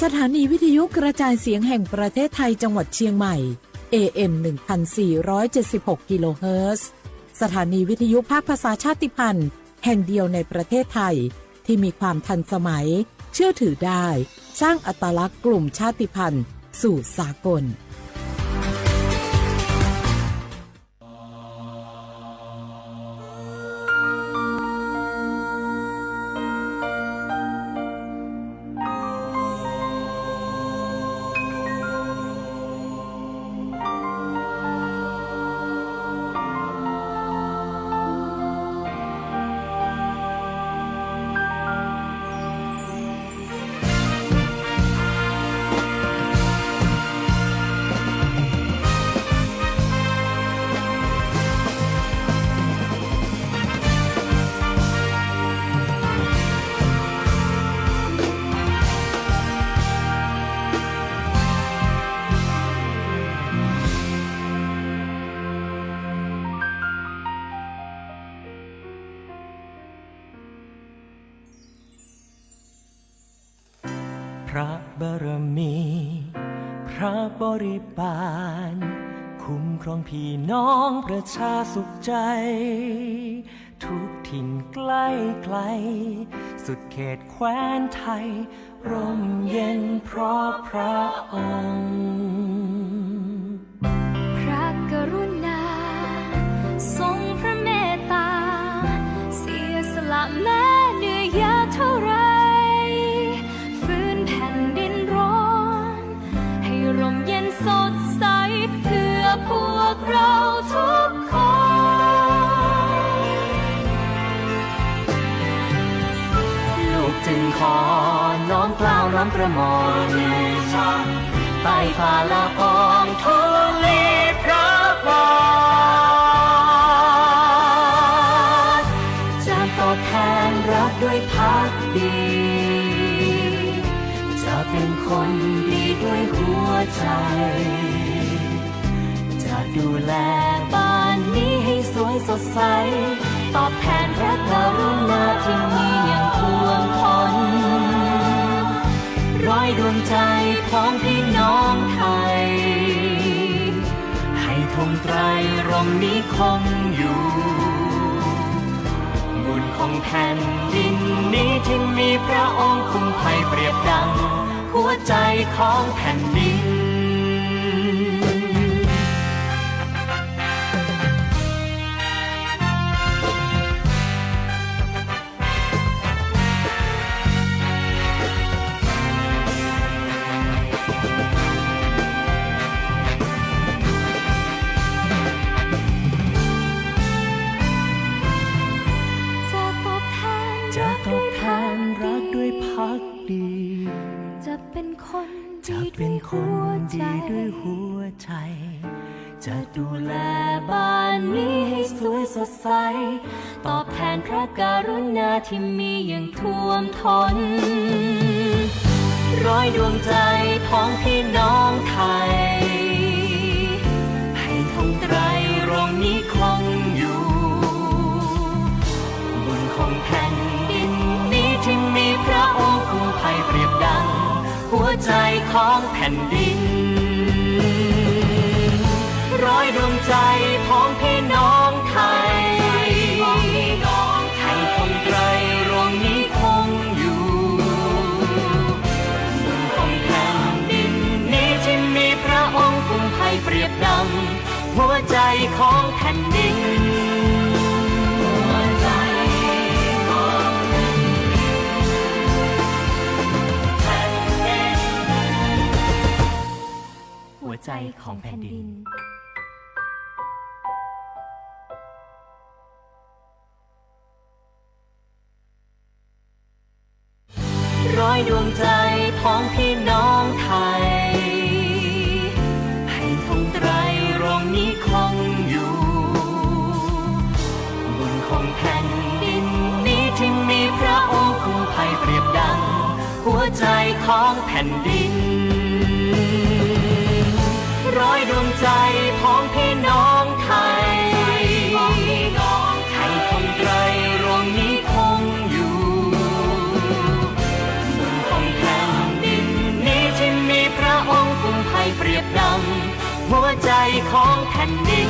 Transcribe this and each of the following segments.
สถานีวิทยุกระจายเสียงแห่งประเทศไทยจังหวัดเชียงใหม่ เอ เอ็ม หนึ่งพันสี่ร้อยเจ็ดสิบหก กิโลเฮิรตซ์ สถานีวิทยุภาคภาษาชาติพันธุ์แห่งเดียวในประเทศไทย ที่มีความทันสมัย เชื่อถือได้ สร้างอัตลักษณ์กลุ่มชาติพันธุ์สู่สากล พระบารมี พระบริบาล คุ้มครองพี่น้องประชาสุขใจ ทุกถิ่นใกล้ไกล สุดเขตแคว้นไทย ร่มเย็นเพราะพระองค์ พระกรุณา ทรงพระเมตตา เสียสละแม้เหนื่อยยากเท่าไร ฟื้นแผ่นดินร้อน ให้ร่มเย็นสดใส เพื่อพวกเราทุกคน ลูกจึงขอน้อมเกล้าน้อมกระหม่อม ไต่ฝ่าละอองธุลีพระบาท จะตอบแทนรักด้วยภักดี จะเป็นคนดีด้วยหัวใจ จะดูแลบ้านนี้ให้สวยสดใส ตอบแทนพระกรุณาที่มีอย่างท่วมท้น ร้อยดวงใจพ้องพี่น้องไทย ให้ธงไตรรงค์นี้คงอยู่ บุญของแผ่นดินนี้ที่มีพระองค์คุ้มไพเปรียบดังหัวใจของแผ่นดิน จะตอบแทนรักด้วยภักดี จะเป็นคนดีด้วยหัวใจ จะดูแลบ้านนี้ให้สวยสดใส ตอบแทนพระกรุณาที่มีอย่างท่วมท้น ร้อยดวงใจพ้องพี่น้องไทย ให้ธงไตรรงค์นี้คงอยู่ บุญของแผ่นดินนี้ที่มีพระองค์คุ้มไพเปรียบดังหัวใจของแผ่นดิน ร้อยดวงใจพ้องพี่น้องไทย ให้ธงไตรรงค์นี้คงอยู่ บุญของแผ่นดินนี้ที่มีพระองค์คุ้มไพเปรียบดังหัวใจของแผ่นดิน หัวใจของแผ่นดิน หัวใจของแผ่นดิน ร้อยดวงใจพ้องพี่น้องไทย ให้ธงไตรรงค์นี้คงอยู่ บุญของแผ่นดินนี้ที่มีพระองค์คุ้มไพเปรียบดังหัวใจของแผ่นดิน ร้อยดวงใจพ้องพี่น้องไทย ให้ธงไตรรงค์นี้คงอยู่ บุญของแผ่นดินนี้ หัวใจของแผ่นดิน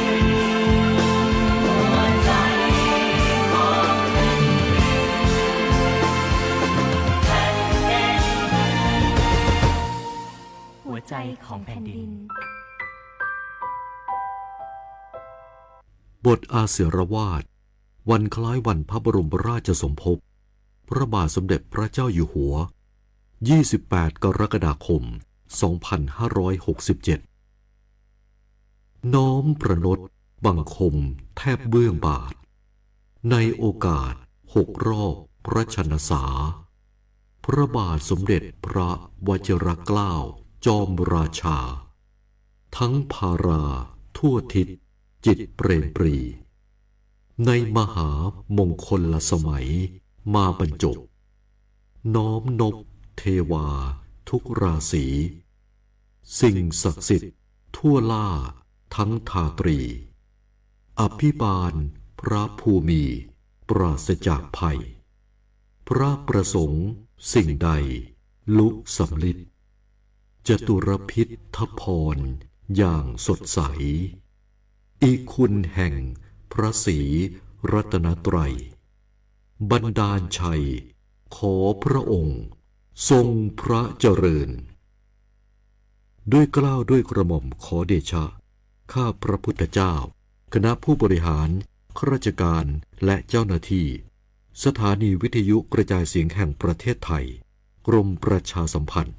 บทอาศิรวาส วันคล้ายวันพระบรมราชสมภพ พระบาทสมเด็จพระเจ้าอยู่หัว ยี่สิบแปด กรกฎาคม สองพันห้าร้อยหกสิบเจ็ด น้อมประณตบังคมแทบเบื้องบาท ในโอกาสหกรอบพระชนสา พระบาทสมเด็จพระวชิรเกล้าจอมราชา ทั้งพาราทั่วทิศจิตเปรมปรี ในมหามงคลสมัยมาบรรจบ น้อมนบเทวาทุกราศี สิ่งศักดิ์สิทธิ์ทั่วล่าทั้งทาตรี อภิบาลพระภูมิปราศจากภัย พระประสงค์สิ่งใดลุสำลิด จตุรพิธพรอย่างสดใส อิคุณแห่งพระศรีรัตนตรัย บันดาลชัย ขอพระองค์ทรงพระเจริญ ด้วยเกล้าด้วยกระหม่อมขอเดชะ ข้าพระพุทธเจ้า คณะผู้บริหาร ข้าราชการ และเจ้าหน้าที่ สถานีวิทยุกระจายเสียงแห่งประเทศไทย กรมประชาสัมพันธ์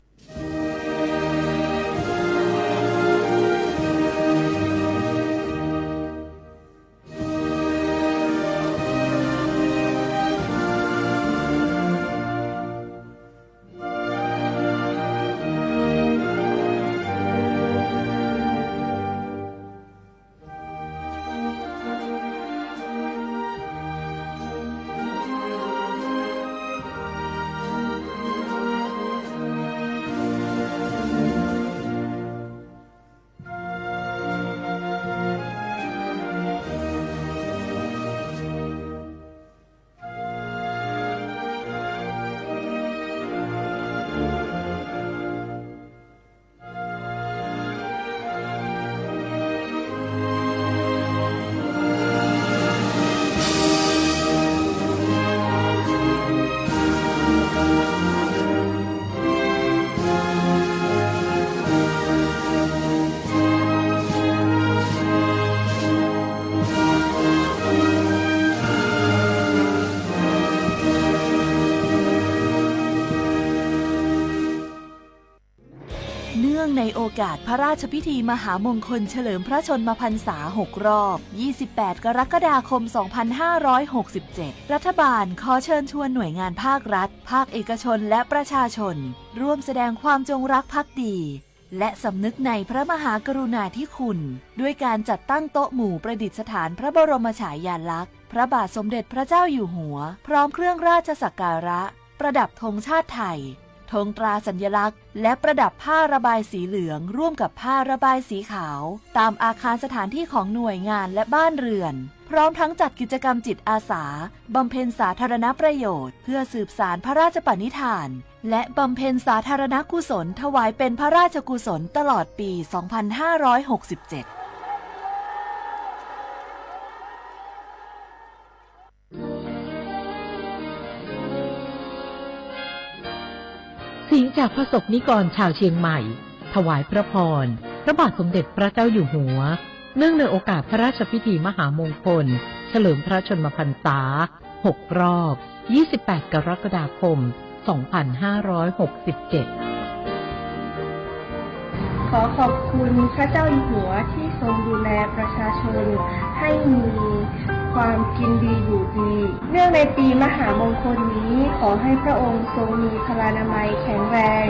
เนื่องในโอกาสพระราชพิธีมหามงคลเฉลิมพระชนมพรรษาหกรอบ ยี่สิบแปด กรกฎาคม สองพันห้าร้อยหกสิบเจ็ด รัฐบาลขอเชิญชวนหน่วยงานภาครัฐ ภาคเอกชน และประชาชน ร่วมแสดงความจงรักภักดี และสำนึกในพระมหากรุณาธิคุณ ด้วยการจัดตั้งโต๊ะหมู่ประดิษฐานพระบรมฉายาลักษณ์ พระบาทสมเด็จพระเจ้าอยู่หัว พร้อมเครื่องราชสักการะ ประดับธงชาติไทย ธงตราสัญลักษณ์ และประดับผ้าระบายสีเหลืองร่วมกับผ้าระบายสีขาว ตามอาคารสถานที่ของหน่วยงานและบ้านเรือน พร้อมทั้งจัดกิจกรรมจิตอาสา บำเพ็ญสาธารณประโยชน์ เพื่อสืบสานพระราชปณิธาน และบำเพ็ญสาธารณกุศลถวายเป็นพระราชกุศลตลอดปี สองพันห้าร้อยหกสิบเจ็ด เสียงจากประสบนิกรชาวเชียงใหม่ ถวายพระพร พระบาทสมเด็จพระเจ้าอยู่หัว เนื่องในโอกาสพระราชพิธีมหามงคล เฉลิมพระชนมพรรษา หกรอบ ยี่สิบแปด กรกฎาคม สองพันห้าร้อยหกสิบเจ็ด ขอขอบคุณพระเจ้าอยู่หัวที่ทรงดูแลประชาชนให้มีความกินดีอยู่ดี เนื่องในปีมหามงคลนี้ ขอให้พระองค์ทรงมีพลานามัยแข็งแรง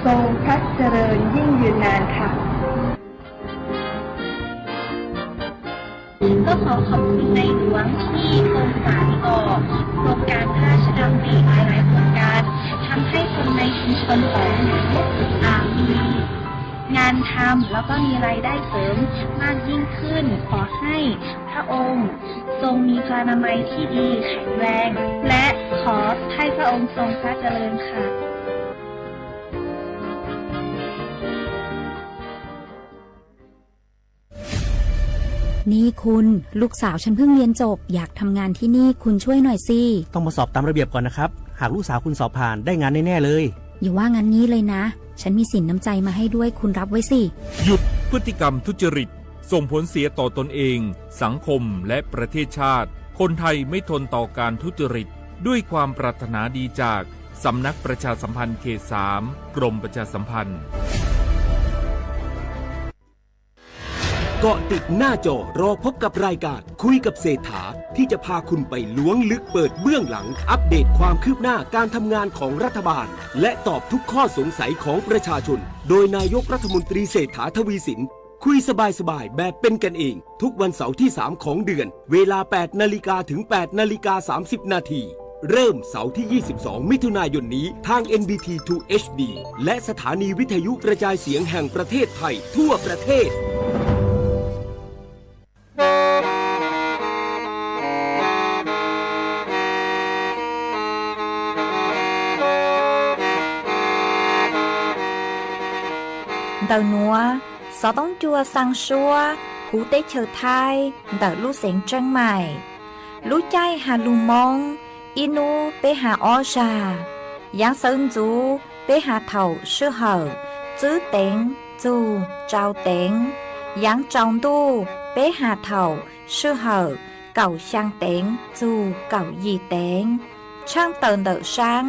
ทรงพระเจริญยิ่งยืนนานค่ะ ก็ขอขอบคุณในหลวงที่ทรงสานต่อโครงการพระราชดำริหลายๆโครงการ ทำให้คนในชุมชนของหนูอ่ามีงานทำแล้วก็มีรายได้เสริมมากยิ่งขึ้น ขอให้พระองค์ทรงมีพลานามัยที่ดีแข็งแรง และขอให้พระองค์ทรงพระเจริญค่ะ นี่คุณ ลูกสาวฉันเพิ่งเรียนจบ อยากทำงานที่นี่ คุณช่วยหน่อยสิ ต้องมาสอบตามระเบียบก่อนนะครับ หากลูกสาวคุณสอบผ่าน ได้งานแน่ๆเลย อย่าว่างั้นงี้เลยนะ ฉันมีสินน้ำใจมาให้ด้วย คุณรับไว้สิ หยุดพฤติกรรมทุจริต ส่งผลเสียต่อตนเอง สังคม และประเทศชาติ คนไทยไม่ทนต่อการทุจริต ด้วยความปรารถนาดีจาก สำนักประชาสัมพันธ์เขตสาม กรมประชาสัมพันธ์ เกาะติดหน้าจอรอพบกับรายการคุยกับเศรษฐา ที่จะพาคุณไปล้วงลึกเปิดเบื้องหลัง อัปเดตความคืบหน้าการทำงานของรัฐบาล และตอบทุกข้อสงสัยของประชาชน โดยนายกรัฐมนตรีเศรษฐาทวีสิน คุยสบายๆ แบบเป็นกันเอง ทุกวันเสาร์ที่ สาม ของเดือน เวลา แปด นาฬิกาถึง แปด นาฬิกา สามสิบ นาที เริ่มเสาร์ที่ ยี่สิบสอง มิถุนายนนี้ ทาง เอ็น บี ที ทู เอช ดี และสถานีวิทยุกระจายเสียงแห่งประเทศไทยทั่วประเทศ Ntawm nuav, xov toob cua xaa suab huv teb chaws Thaib ntawm lub xeev Tseeb Maim. Lub caij has lug Moob, ib nub peb has ob zag. Yaav sawv ntxuv peb has thaum sij hawm tswb teev txug tsau teev. Yaav tsaus ntuj peb has thaum sij hawm kaum xyaa teev txug kaum yim teev. Tshaaj tawm ntawm saab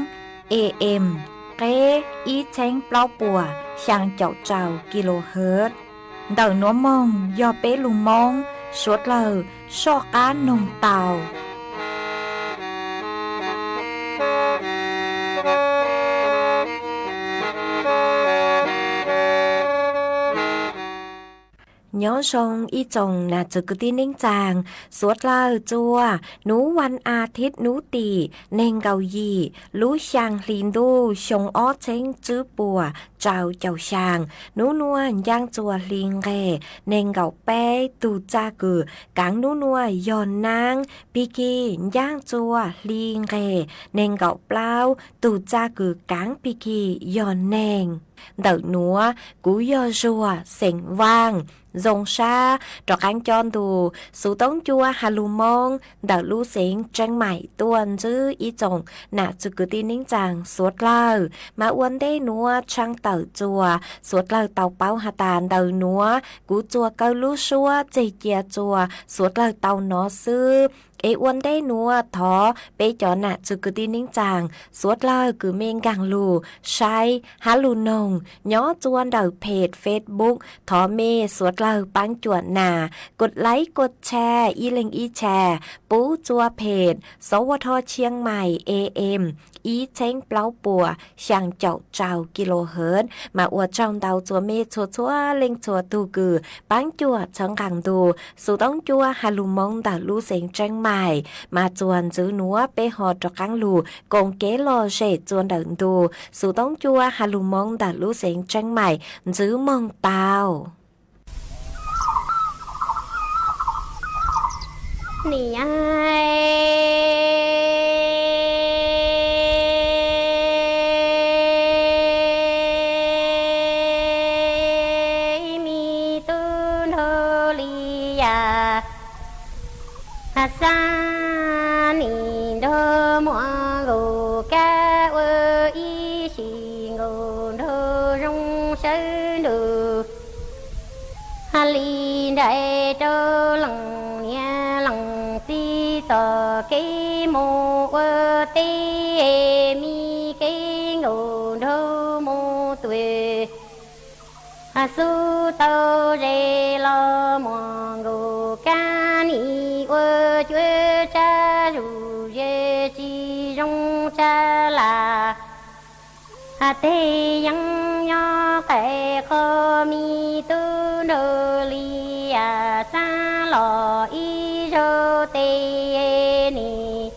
A M, qeb ib txheeb plaub puas xyaa caum rau kilohertz. Ntawm nuav moog yog peb lug Moob, suav dlawg soj qaab noog tau. Nyob zoo ib tsoom nam txwv kwv tij neej tsaa, suav dlawg txua nub vas as thiv nub tim neeg nkaum yim lub xyaa hli ntuj xyoo ob txheeb tswb puas rau caum xyaa. Nub nuav ncaaj txua hli nqeg neeg nkaum peb tug txaj kws kaav nub nuav yog naab, pig kig ncaaj txua hli nqeg neeg nkaum plaub tug txaj kws kaav pig kig yog neeg. Ntawm nuav kuv yog Zuag xeem Vaaj, zoo sab rov qaab coj ntu xov toob cua has lug Moob ntawm lub xeev Tseeb Maim tuaj ntsib ib tsoom nam txwv kwv tij neej tsaa suav dlawg. Mas ua ntej nuav tshaaj tawm txua suav dlawg tau paub has tas ntawm nuav kuv txua kawg lub suab txeg cia txua suav dlawg tau nov xwb. Es ua ntej nuav thov peb cov nam txwv kwv tij neej tsaa suav dlawg kws mej nkaag lug saib hab lug noog nyob txua ntawm phem Facebook, thov mej suav dlawg paab cuam nas kua laib kua tshaj ib leeg ib tshaj pub txua phem Sov Ua Tho Tshiab Mais A M ib txheeb plaub puas xyaa caum rau kilohertz, mas ua tsaug ntau txua mej txhua txhua leej txhua tug kws paab cuam txhawb nqaa ntu xov toob cua has lug Moob ntawm lub xeev Tseeb Mais. Mas txuas ntxiv nuav peb ho rov qaab lug koom kev lom zem txua ntawm ntu xov toob cua has lug Moob ntawm lub xeev Tseeb Mais ntxiv moog tau. Niam, me tub nraug Lis Yas, xab nim nraug Muas Nkaus Kab ua ib sim nkaus nraug zoo sawv nrug li nrais rau leej niam leej txiv txoj kev mus ua teb, me kev nkaus nraug mus tuag. Xub tau ze los Muas Nkaus Kab nim ua cuab tsab zuj zus tsis zoo tsab las. Teg yeeb nyob qab qhov, me tub nraug Lis Yas, xab los ib zaug tes nim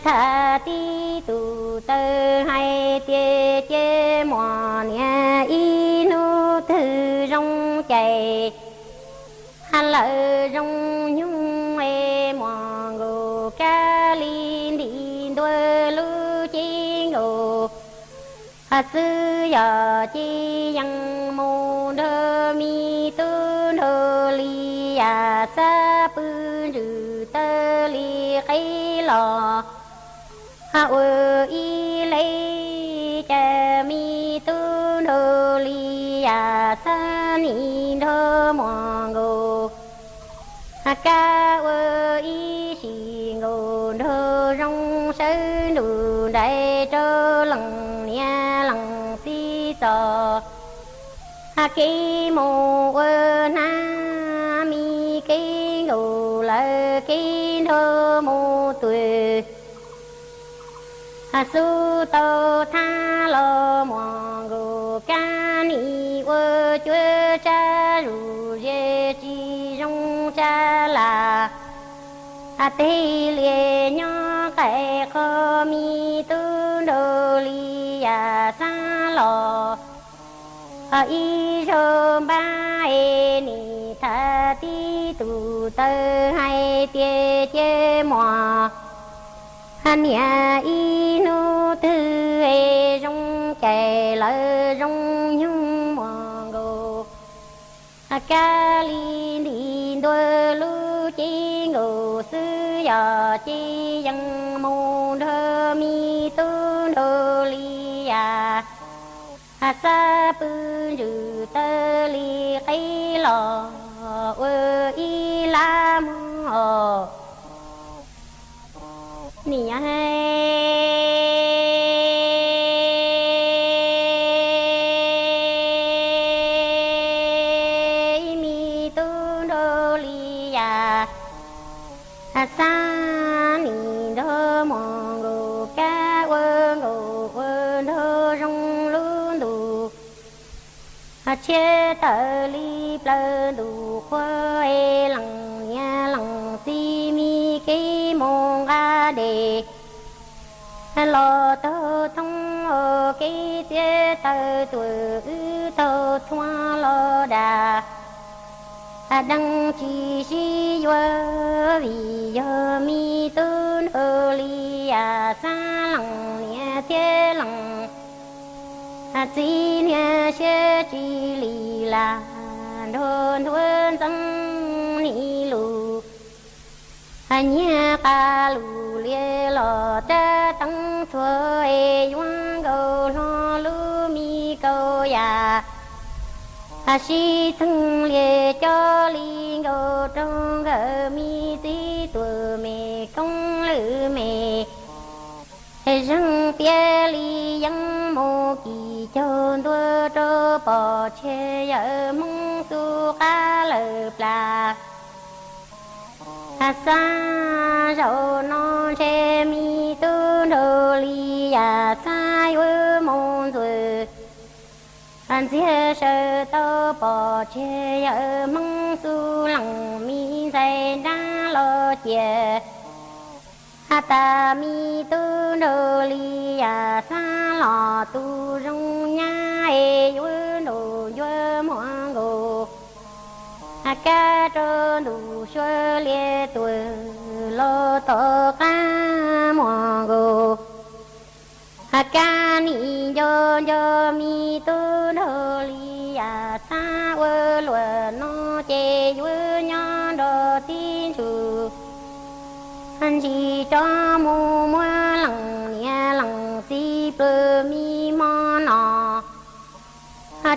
tham tib tug tawv hais tias cia Muas niam ib hnub twg zoo cai, lawv zoo nyoog es Muas Nkaus Kab li ntim ntua lub cev nkaus xwb, yog ces yeej mus nrog me tub nraug Lis Yas. yam xab pw ntsws taw li qib los. Ua ib leeg cas me tub nraug li yam xab nim nrog muam nkaus. Kab ua ib sim nkaus nraug zoo sawv nrug nraim rau leej niam leej txiv txos. Kev mus ua hnab me kev nkaus lawv kev nrog mus tuag. Xub tau thab los muam nkaus kab nim ua cuab tsab zuj zus tsis zoo tsab las. Teg lias nyob qaij qhov me tub nraug li yam xab los. Ib zaug npab es nim tham tib tug taw hais tias cia muam niam ib hnub twg es zoo cais lawv zoo nyoog muam nkaus. Kab li nti ntua lub cev nkaus xwb yog ces yeej mus nrog me tub nraug li yam xab pw ntsws taw li qib los ua ib lab mog. Nim nyob ib me tub nraug li yam xab nim nrog muam nkaus kab ua nkaus ua nraug zoo lub ntuj. Tshiab tawm li plaws ntuj qhua es leej niam leej txiv me kev mus nqa dej los taug thoob ua kev txiav taw tuaj wb taug thuam los dag. Deev tsis sib yuav vim yog me tub nraug li yam xab leej niam thiab leej txiv niag siab tsis li lam nrog ntuav ntxeev nim lus. Nyiag qab lus lias los rab teeb txhua es yuav nkaus hlo lub me kaus yam. Sib txeeg lias cov li nkaus rau nkawd me txiv tuam me koob lwm me. Zeeg piav li yeeb mus kis caug ntua rau pom tseg yawm Hmoob xub qab lawm plas. Xab zaum no ntshe me tub nraug li yam xab yuav mus ntxuav. Ntxiag sawv tau pom tseg yawm Hmoob xub leej me ntxhais nrab los cia. Has tas me tub nraug li yam xab los tus zoo nyab es yuav nraum ncuav muam nkaus. Kab rau ntuj suav lias tuam los tom qab muam nkaus. Kab nim nco nco me tub nraug li yam xab ua luam no ces yuav nyob nrog tib ntsus. Ntsis tso mus muab leej niam leej txiv plhws me hmo no.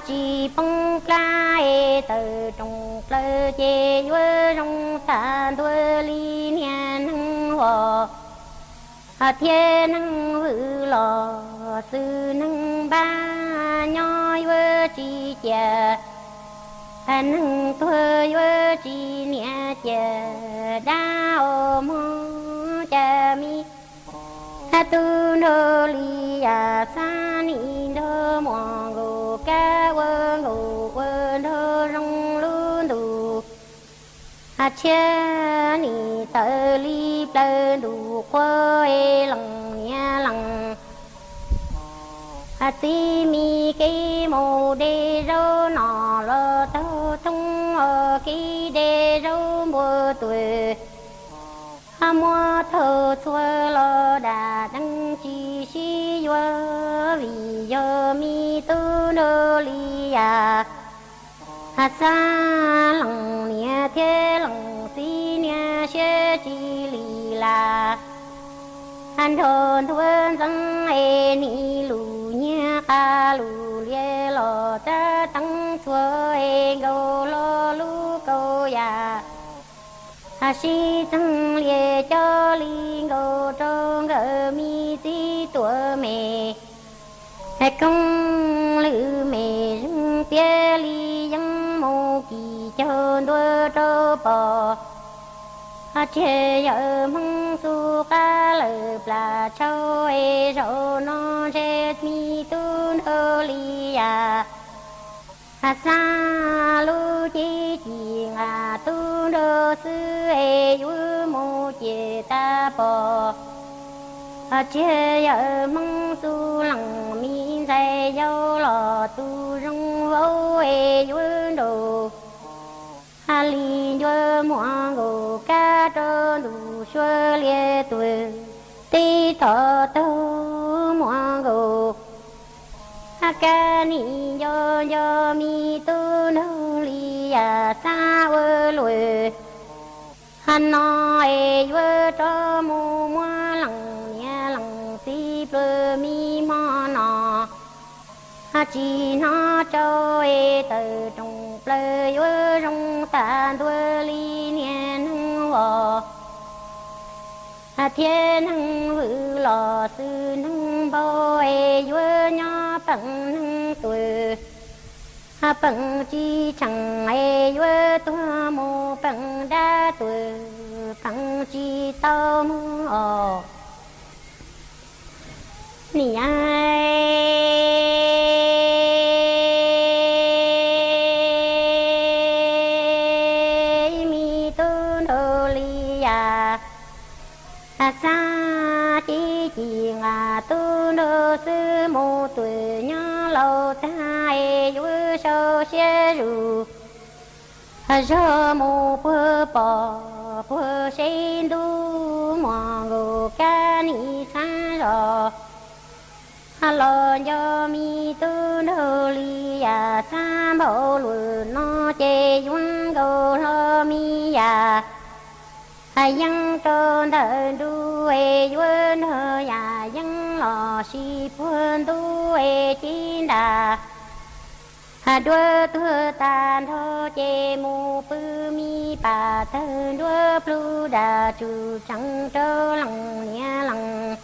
Tsis poob plab es tawm rooj plaws ces yuav zoo tag ntua li niag neeg vos thiab neeg vwm los xwb neeg npab nyob yuav tsis cia. Neeg tuag yuav tsis niam cia dab os mog cas me tub nraug li yam xab nim nrog muam nkaus kab ua nkaus ua nraug zoo lub ntuj. Tshiab nim tawm li plaws ntuj qhua es leej niam leej txiv me kev mus de zaub no los taug thoob os kev de zaub npua tuag. Muab taug txhua los dag deev tsis sib yuav vim yog me tub nraug li yam Xab lees niam thiab lees txiv niam siab tsis li las, nrog ntuav ntxeev es nim lus nyiag qab lus lias los txav teev txhua es nkaus hlo lub kaus yam. Sib txeeg lias coj li nkaus rau nkawd me txiv tuam me, koob lwm me zeeg tiag li yeej mus kis caug ntua rau pom. Tsiag yawm Hmoob xub qab lawm plas tshauv es zaum no ntshe me tub nraug li yam xab lub cev ci nqa tub nraug xwb es yuav mus ces tag pom. Tsiag yawm Hmoob xub lees me ntxhais yau los tus zoo vauv es yuav nraus. Hais li ncua muam nkaus kab rau ntu sua lias tuag, tib tog taug muam nkaus. Kab nim nco nco me tub nraug li yam xab ua luam. Hais no es yuav rov mus muab lees niam lees txiv plua mi hmo no. Tsis hnov tsau es tawm roos plaws yuav zoo tas ntua li niag neeg vos thiab neeg vwm los xwb neeg npau es yuav nyob peem neeg tuag. Peem tsis tsheej es yuav tuag mus peem dab tuag, peem tsis tau mus os. Niam, me tub nraug li yam xab, cev ci nqa tub nraug xwb mus tuam nyob laus tag es yuav sau siab zus. Zog mus puag pom puag seb ntuj muam nkaus kab nim xab zos. Los nco me tub nraug li yam xab npau luam no ces yuav nkaus hlo me yam yeeb rau ntawm nruab es yuav nrog yam yeeb los sis puag ntuj es cib ntas. Duab tuag tas nrho ces mus pw me pas tawg nruab plhu dam tsum tsees rau lees niam lees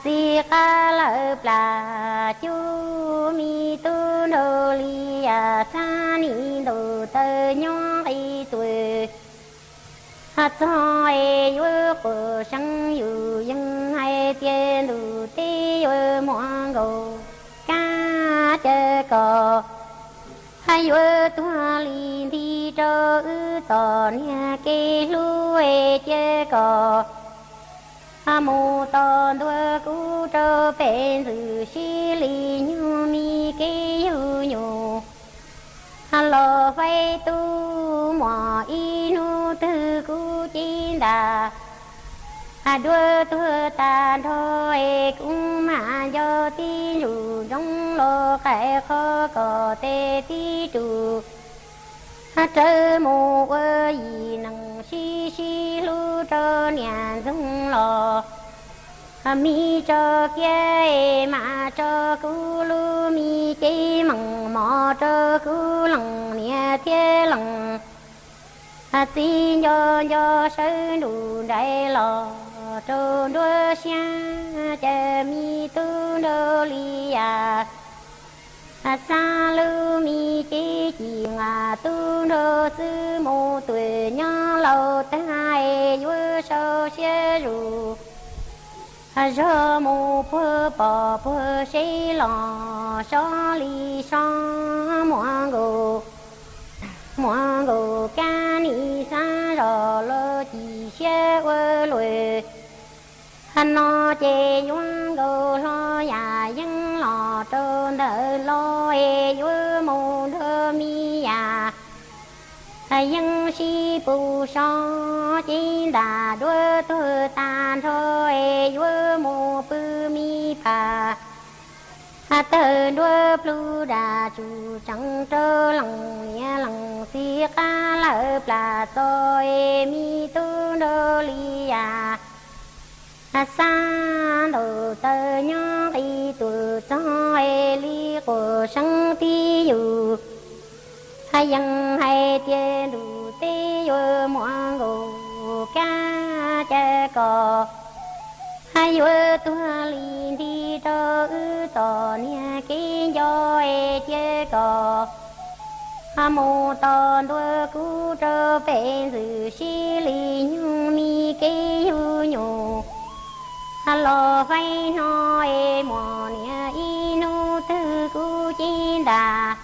txiv qab lawm plas cub me tub nraug li yam xab nim ntaus taw nyob qis tuam. Txog es yuav quas seev yus yeej hais tias ntuj teb yuav muaj nkaus kab cawv kos. Yuav tuag li nti rau wb txom niag kev hlub es cia kom mus tos ntua kub rau pem ntxwg sib li nyug me kev yug nyug. Los faib tub muam ib hnub twg kuv cib ntas. Duab tuag tas nrho es kuv mam nco tib ntsus ntsoov los qais qhov kom tes tib tus rawv mus ua yim neeg sib sib hlub rau niam ntxoog los. Mi tso kiab es mam tso kuv lub me cev meem mos rau kuv leej niam thiab leej txiv nco nco sawv nrus nraim los rau nruab siab cas me tub nraug li yam xab lub me cev ci nqa tub nraug xwb mus tuam nyob laus tag es yuav sau siab zus. Zog mus puag pom puag seb los sob li sob muam nkaus, muam nkaus kab nim xab zos los ci siab ua luam. No ces yuav nkaus hlo yam yeeb los rau ntawm los es yuav mus nrog me yam yeeb sib pus sob cib ntas duab tuag tas nrho es yuav mus pw me pas Tawg nruab plhu dam tsuj tsees rau leej niam leej txiv qab lawm plas txo es me tub nrau li yam xab ntaus taw nyob nqis tuaj txog es li quas seeb tib yus. Yeej hais tias ntuj teb yuav muaj nkaus kab cas kom yuav tuag li nti rau wb txom nyem kev nco es cia kom mus tos ntua kuv rau pem ntxwg sib li nyoog mi kev yug nyuj los faib no es muaj niam ib hnub twg kuv cev ntas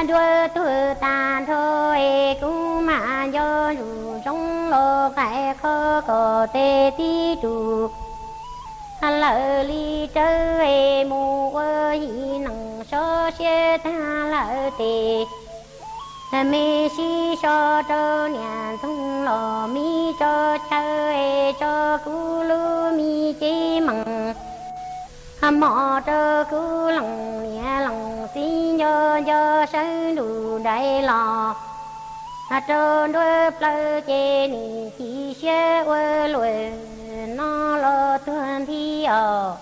dua tuag tas nrho es kuv mam nco ntsuj zoov los qaij qhov kom tej tib tug lawm li tsawv es mus ua yim neeg sov siab tag lawm tes me sib so rau niam ntxoog los mi tso chaw es tso kuv lub me cev meej mom rau kuv leej niam leej txiv nco nco sawv ntuj nraim los rau nruab plawv ces nim ci siab ua luaj no los tuag nthi os.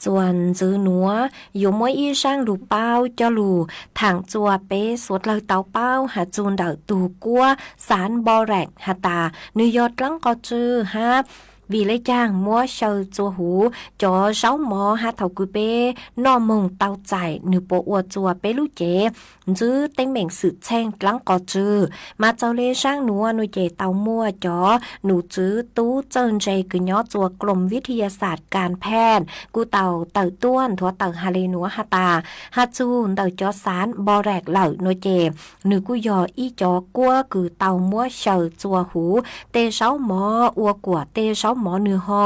Txuas ntxiv nuav yuav muab ib zaaj lug paub coj lug thaam txuas peb suav dlawg tau paub has txug ntawm tug kuab Xaav Npo Reem has tas nwg yog dlaab qos tsw hab vim le caag muab xyaw txua huv cov zaub mov hab thaum kws peb noj moog tau txais nwg puas ua txuas peb lub cev ntswb teeb meem xwm txheej dlaab qos tsw. Mas txug le zaaj nuav nuav ces tau muaj cov num tswv tub txawj ntse kws nyob txuas กรมวิทยาศาสตร์การแพทย์ kuj tau tawm tuaj nthuav tawm has le nuav has tas, has txug ntawm cov Xaav Npo Reem lawm nuav ces nwg kuj yog ib cov kuab kws tau muab xyaw txua huv tej zaub mov ua kuas tej zaub mov nwg ho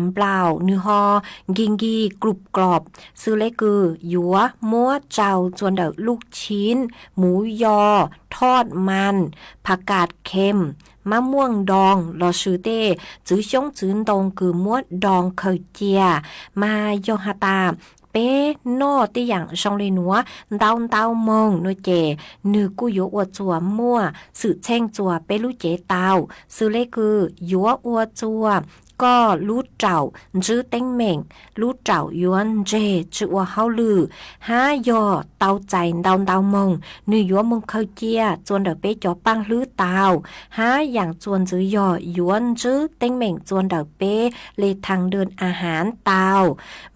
nplaum, nwg ho nkig nkig klum klom, xws le kws yuav muab tsau txua ntawm lub chinv, muv yo, thoj mas, phas kas khem, mab muaj doo lossis tej txwv xyoob txwv ntoo kws muab doo khaws cia. Mas yog has tas peb noj tej yaam zoo le nuav ntau ntau moog nuav ces nwg kuj yuav ua txuas muaj xwm txheej txuas peb lub cev tau, xws le kws yuav ua txuas koj lub raum ntswb teeb meem, lub raum yuav ntseg tsi ua hauj lwm, hab yog tau txais ntau ntau moog nwg yuav moog khaws cia txua ntawm peb cov paaj hlwb tau, hab yaam txuas ntxiv yog yuav ntswb teeb meem txua ntawm peb le thaj daj a hav tau.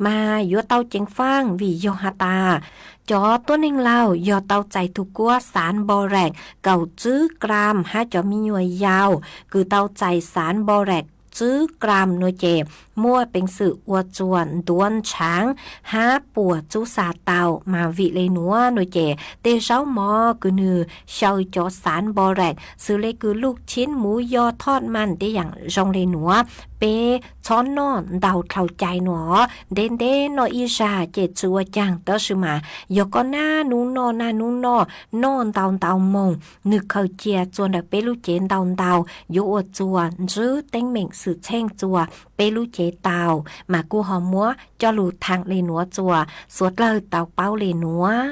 Mas yuav tau ceev faaj vim yog has tas cov tuab neeg laug yog tau txais tug kuab Xaav Npo Reem kaum tswb gram hab cov me nyuam yaus kws tau txais Xaav Npo Reem tswb gram nuav ces muaj peev xwm ua txuas ntuav ntshaav hab puas txub xa tau. Mas vim le nuav nuav ces tej zaub mov kws nwg xyaw cov Xaav Npo Reem xws le kws lub chinv, muv yo, thoj mas tej yaam zoo le nuav peb txhob noj ntau dlhau cai nuav, ntev ntev noj ib zag ces tsi ua caag, tab sis mas yog koj naj nub noj naj nub noj, noj ntau ntau moog nwg khaws cia txua ntawm peb lub cev ntau ntau yuav ua txuas ntswb teeb meem xwm txheej txua peb lub cev tau. Mas kuj ho muab coj lug thaam le nuav txuas suav dlawg tau paub le nuav.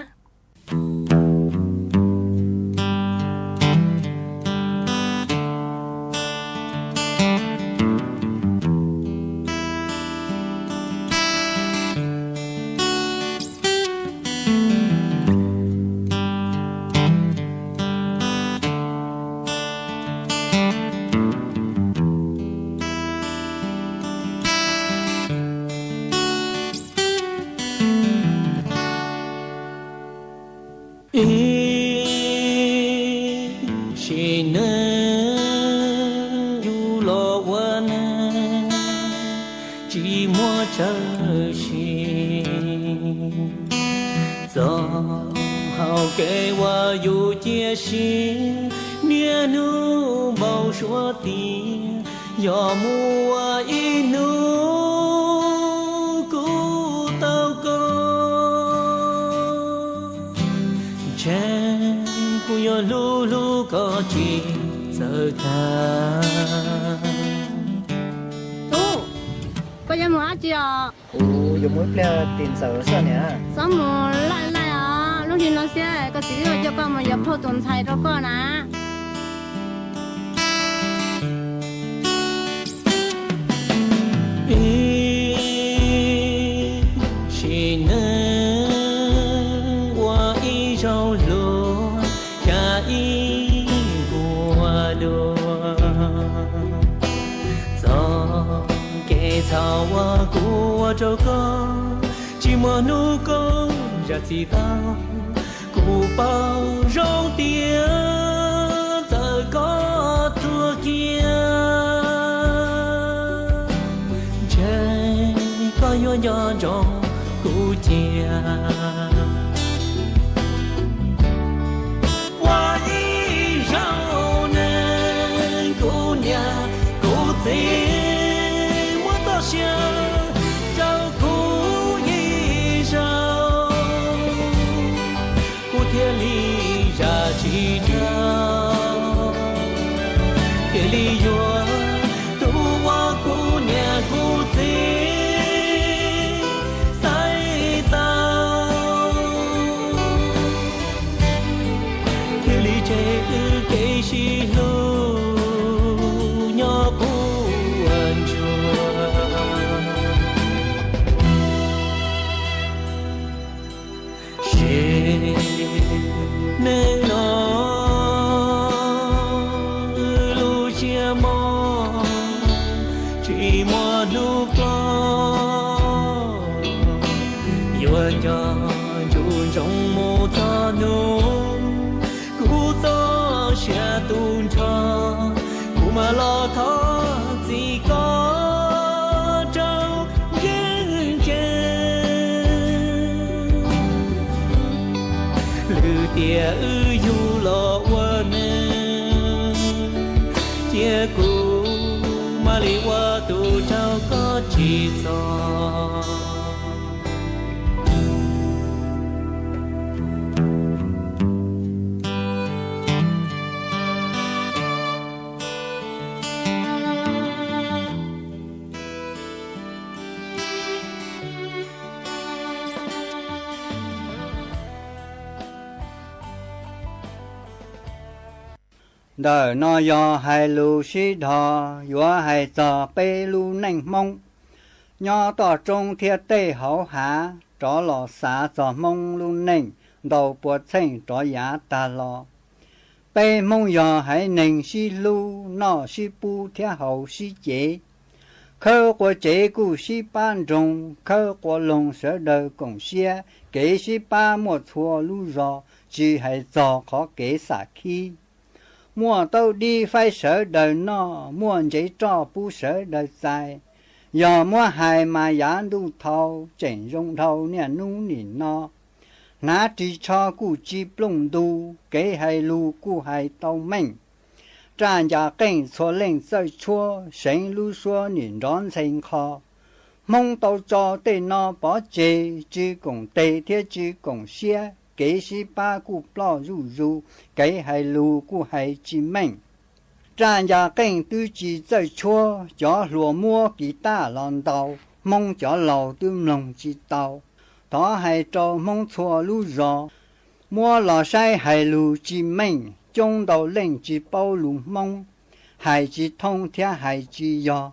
Ib sim neej yug los ua neeg tsis muaj tsawg sim, txoj hau kev uas yus cia siab niaj hnub npau suav tias yog mus ua ib hnub kuv tau koj, ntshe kuv yuav hlub hlub koj tsis txawj tag. Tub, koj yuav mus dab Tsis os. Kuv yuav mus ib pliag tim ntxawm xwb niam. Txhob mus laij laij os, lub hli no xwb koj txiv twb coj koj mus yuav phauj tus ntxhais rau koj na. Ib sim neej ua ib zaug luag, xya ib vuag dua. Txoj kev txhaum uas kuv ua rau koj, tsis muaj hnub koj zam txim tau. Kuv paub zoo tias txawm koj tuag kiag, ntshe koj yuav nco ntsoov kuv cia. Ua ib zaug neeg kuv niam kuv txiv muab txoj sia rau kuv ib zaug, kuv thiaj li zam tsis tau, thiaj li yuav tus uas kuv niam kuv txiv xaiv tau, thiaj li tseg wb kev sib hlub nyob puag ntsuag. Sim neej no wb lub siab mog tsis muaj hnub ploj, yuav nco ntsoov mus txog hnub kuv txoj sia tu nrho, kuv mam los thov txim koj rau ncees ncees. Lwm tiam wb yug los ua neeg, cia kuv mam li ua tus rau koj tsis txog. Ntawm no yog hais lus sib dhos yuav hais txog peb lub neej Hmoob nyob toj roob thiab tej hauv hav, rov los xav txog Hmoob lub neej ntau pua txheej rov yav tag los. Peb Hmoob yog haiv neeg sib hlub, noj sib pub thiab haus sib cev. Khawb qua tsev kuj sib pab nroog, khawb qua loog sawv daws koom siab, kev sib pab muaj txhua lub zos, tsis hais txog qhov kev xam khib. Muaj taub dib faib sawv daws noj, muaj ntsev roj pub sawv daws txais. Yog muab hais mas yav ntuj thau, tseem zoo dhau niaj hnub nim no. Hnav ris tsho kuj tsis plooj ntu, kev hais lus kuj hais tau meej. Raj ncas qeej txhua leej txawj tshuab, seev lub suab nim nrov ntxhe nqho. Hmoob tau tso tej no pov tseg, tsis koom tes thiab tsis koom siab, kev sib pab kuj ploj zuj zus, kev hais lus kuj hais tsis meej. Raj ncas qeej twb tsis txawj tshuab, cov hluas muab kiv taj los ntaus, Hmoob cov laus twb mloog tsis tau. Thov hais rau Hmoob txhua lub zos, muab los saib hais lus tsis meej, coob ntau leej tsis paub lus Hmoob, hais tsis thooj thiab hais tsis yog.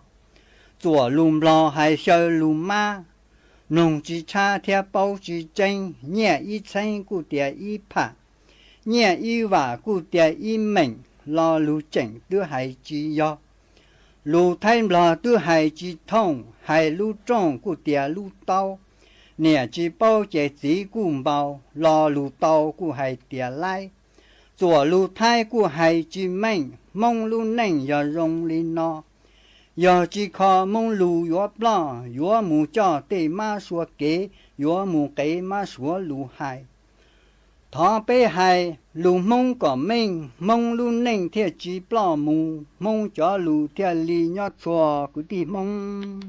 Txuam lus Nplog hais xyaw lus mab, mloog tsis tshab thiab paub tsis tseeb, nyiaj ib txheeb kuj tias ib pham, nyiaj ib vam kuj tias ib meem, lo lus tseem twb hais tsis yog. Lus Thaib Nplog twb hais tsis thooj, hais lub rooj kuj tias lub taub. Niam tsis paub ces txiv kuj npau, lo lus tau kuj hais tias laib. Txuam lus Thaib kuj hais tsis meej, Hmoob lub neej yog zoo li no. Yog tsis kho Hmoob lus yuav ploj, yuav mus coj tej mab sua kev, yuav mus qev mab suav lus hais. Thov peb hais lus Hmoob kom meej, Hmoob lub neej thiaj tsis ploj mus, Hmoob cov lus thiaj li nyob txhua kwv tij Hmoob.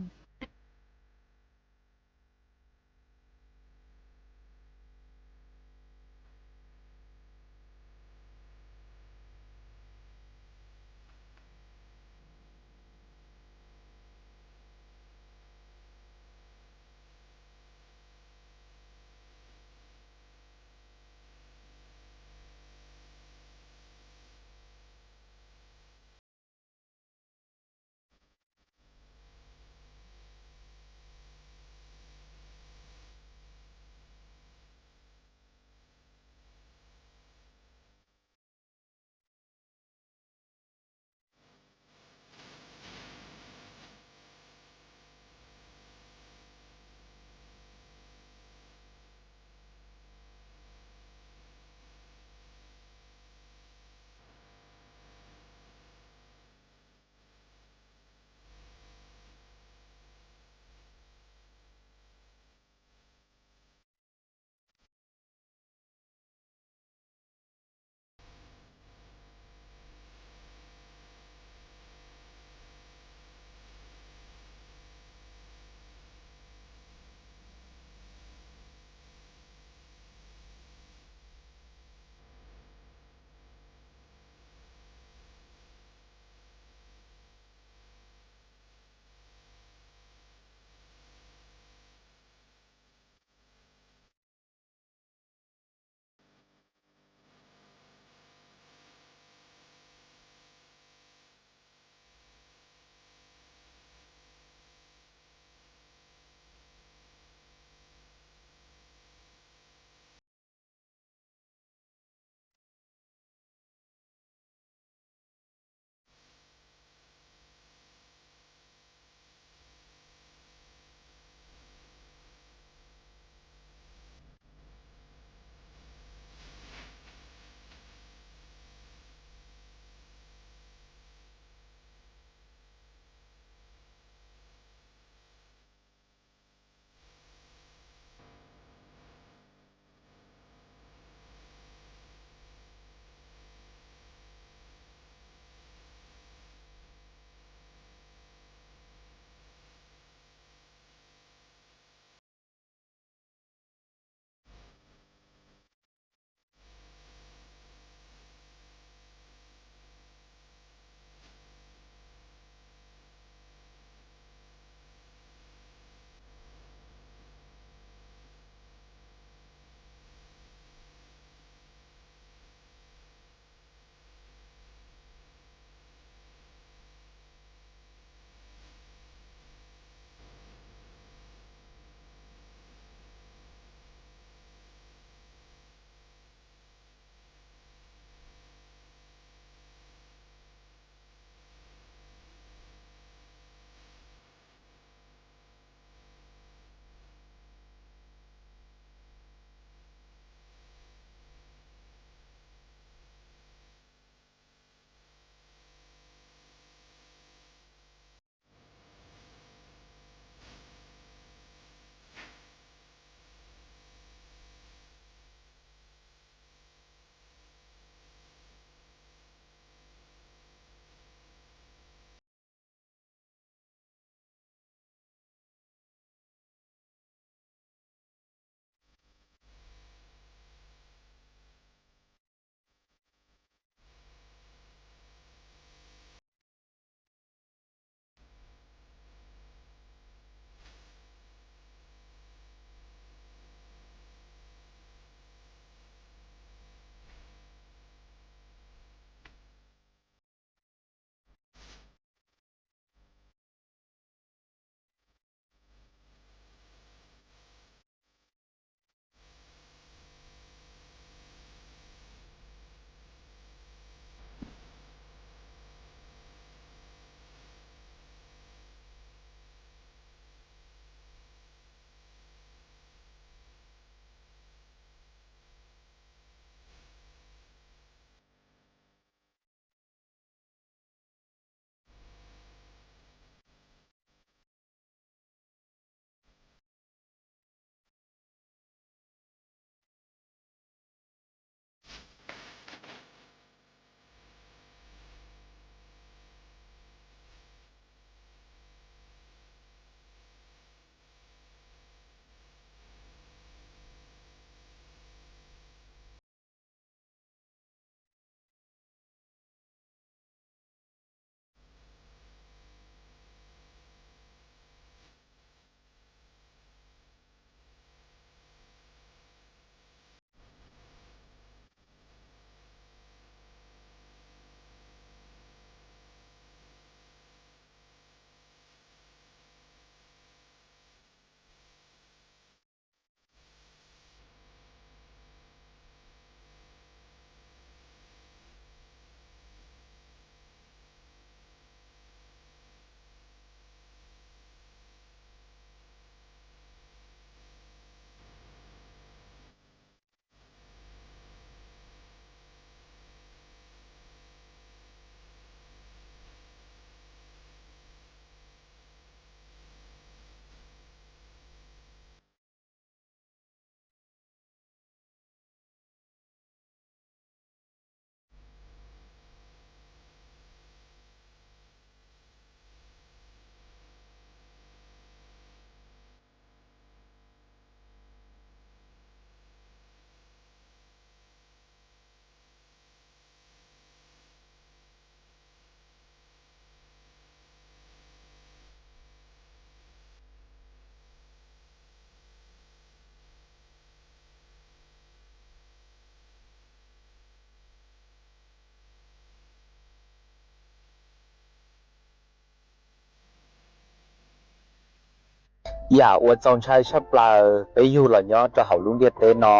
Yam uas txaus ntshai tshaj plaws peb yug los nyob rau hauv lub ntiaj teb no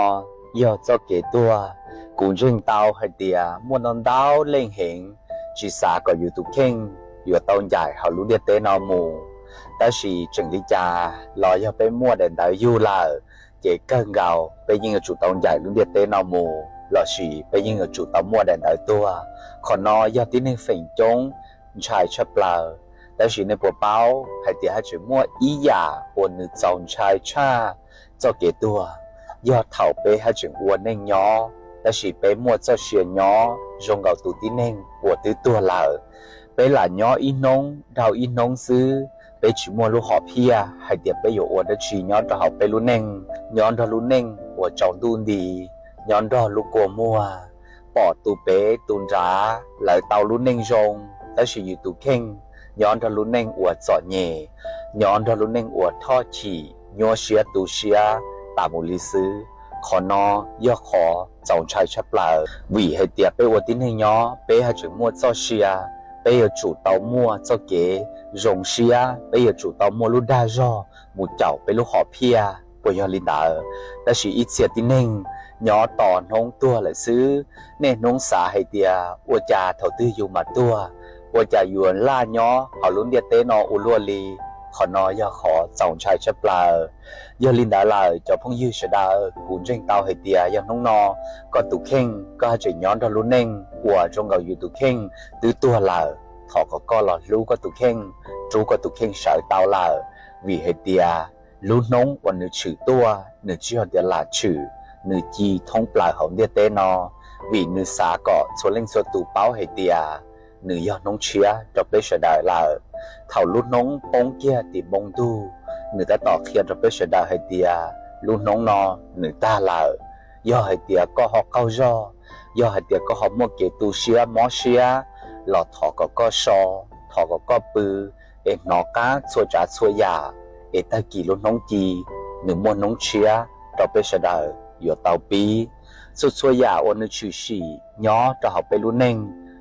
yog txoj kev tuag. Kuv ntseeg tau hais tias muaj ntau ntau leej heev tsis xav kom yus tus kheej yuav tau ncaim hauv lub ntiaj teb no mus. Tab sis tseem li cas los yog peb muaj daim ntawv yug lawm, ces kawg nkaus peb yeej yuav tsum tau ncaim lub ntiaj teb no mus lossis peb yeej yuav tsum tau muaj daim ntawv tuag. Qhov no yog tib neeg feem coob ntshai tshaj plaws. Tab sis nej puas paub hais tias haj tseem muaj ib yam uas nws txaus ntshai tshaj txoj kev tuag? Yog thaum peb haj tseem ua neej nyob, tab sis peb muaj txoj sia nyob zoo nkaus tus tib neeg uas twb tuag lawm. Peb lam nyob ib hnub dhau ib hnub xwb, peb tsis muaj lub hom phiaj hais tias peb yuav ua dab tsi nyob rau hauv peb lub neej, nyob nrog lub neej uas tsaus ntuj nti, nyob nrog lub kua muag, pom tus pem tus nrad lawv tau lub neej zoo, tab sis yus tus kheej nyob nrog lub neej uas txom nyem, nyob nrog lub neej uas thoj chim, nyuaj siab tu siab tas mus li xwb. Qhov no yog qhov txaus ntshai tshaj plaws, vim hais tias peb ua tib neeg nyob peb haj tseem muaj txoj sia, peb yuav tsum tau muaj txoj kev zoo siab, peb yuav tsum tau muaj lub dag zog mus caum peb lub hom phiaj, puas yog li ntawd? Tab sis ib txhia tib neeg nyob tos hnub tuag lawm xwb, niaj hnub xav hais tias ua cas thaum twg yus mam tuag, ua cas yuav laj nyob hauv lub ntiaj teb no ua luaj li. Qhov no yog qhov txaus ntshai tshaj plaws. Yog li ntawd lawm cov phooj ywg sawv daws, kuv ntseeg tau hais tias yog hnub no koj tus kheej koj haj tseem nyob nrog lub neej uas zoo nkaus yus tus kheej twb tuag lawm, thov kom koj los hlub koj tus kheej, rub koj tus kheej sawv tau lawm, vim hais tias lub hnub uas nws tshwm tuaj nws tsis yog tias lam tshwm, nws ci thoob plaws hauv ntiaj teb no, vim nws xav kom txhua leej txhua tus paub hais tias nws yog hnub tshiab rau peb sawv daws lawm. Thaum lub hnub poob kiag tim npoo ntug, nws tab tom qhia rau peb sawv daws hais tias lub hnub no nws tag lawm. Yog hais tias koj ho qaug zog, yog hais tias koj ho muaj kev tu siab mob siab, los thov kom koj so, thov kom koj pw, es hnov qab txhua tsav txhua yam, es tag kis lub hnub ci, nws muaj hnub tshiab rau peb sawv daws yuav tau pib. Txhua txhua yam uas nws tshwm sim nyob rau hauv peb lub neej,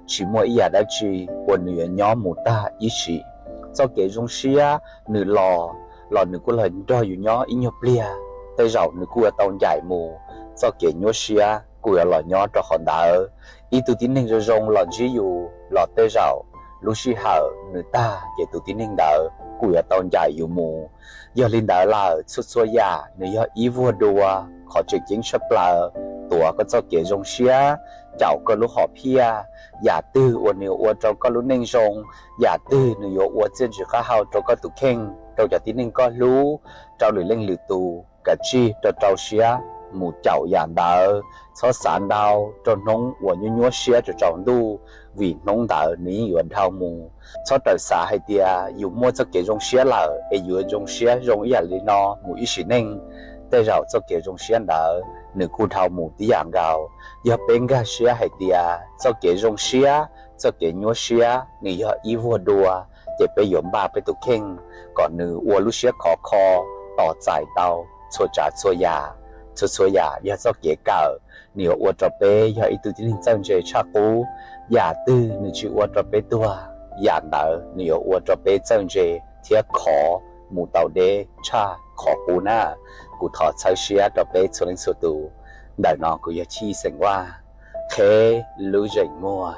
tsis muaj ib yam dab tsi uas nws yuav nyob mus tag ib sim. Txoj kev zoo siab nws los, los nws kuj los nrog yus nyob ib nyuag pliag, tej zaum nws kuj yuav tau ncaim mus, txoj kev nyuaj siab kuj yuav los nyob rau qhov ntawd. Ib tug tib neeg zoo zoo los ntsib yus los tej zaum lub sij hawm nws tag ces tus tib neeg ntawd kuj yuav tau ncaim yus mus. Yog li ntawd lawm txhua txhua yam nws yog ib vuag dua, qhov tseem ceeb tshaj plaws, tuav koj txoj kev zoo siab, caum koj lub hom phiaj, yam twg uas nws yuav ua rau koj lub neej zoo, yam twg nws yuav ua txiaj ntsig qab hau rau koj tus kheej, rau cov tib neeg koj hlub, rau lwm leej lwm tus, kav tsij rau rau siab mus caum yam ntawd, txhob xav ntau rau hnub uas nyuaj nyuaj siab tsaus tsaus ntuj, vim hnub ntawd nws yeej yuav dhau mus. Txhob rawm xav hais tias yus muaj txoj kev zoo siab lawm es yuav zoo siab zoo ib yam li no mus ib sim neej, tej zaum txoj kev zoo siab ntawd nws kuj dhau mus tib yam nkaus. Yog peb nkag siab hais tias txoj kev zoo siab, txoj kev nyuaj siab nws yog ib vuag dua, ces peb yuav npaj peb tus kheej kom nws ua lub siab khov kho, tos txais tau txhua tsav txhua yam. Txhua txhua yam yog txoj kev kawm, nws yuav ua rau peb yog ib tug tib neeg txawj ntse tshaj qub. Yam twg nws tsis ua rau peb tuag, yam ntawd nws yuav ua rau peb txawj ntse thiab khov mus tau deb tshaj qhov qub na. Kuv thov txhawb siab rau peb txhua leej txhua tus. Ntawm no kuv yog Chij Xeem Vaj, qheb lub zeem muag.